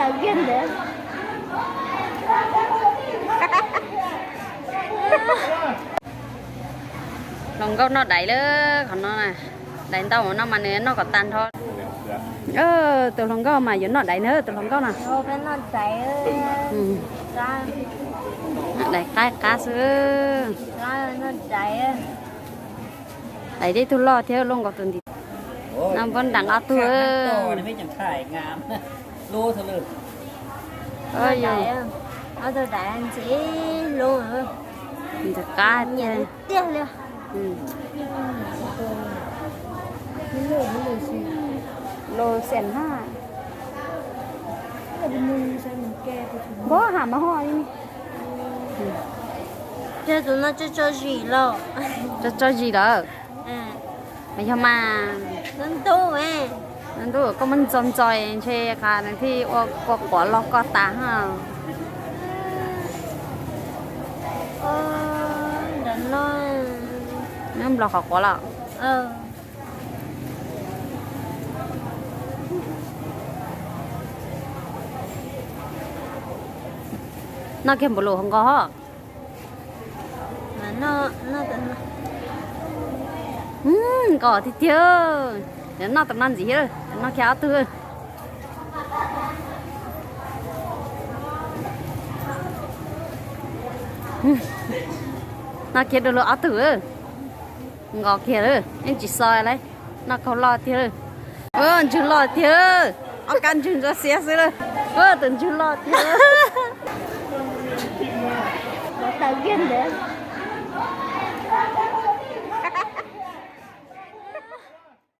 Hluas nkauj noj daiv lawm qhov no na. Daiv ntau no mas nws noj kom tag nrho. Tus hluas nkauj mas yuav noj daiv na, tus hluas nkauj no. Daiv qab qab xwb. Daiv tib tug loj thiab, loj nkaus tus ntiv. No npab nram ob tug. Ntxim qab tiag. Los xiam na. Npab ham mas ho li. Tus no tso tso zis lawm. Tso tso zis lawm. Mas yog mas. Ntub ntub, koj muab ntxo ntxo ntshe qhov nws thiaj ua kua quav loj koj tas ha. Nws nplos qhov quav los. Noj kiag npaum lus hauv nkaus. Nkaus tiag tiag. Noj tus no ntxiv thiab, noj kiag ob tug. Noj kiag dua lug ob tug. Nkaus kiag lawm, yeej tsis xo lawm. Noj kaug loj tiag lawm. Ntswg loj tiag. Ob kab ntswg ntsuab xiab xwb lawm. Tus ntswg loj tiag. Tawm kiag ntawd.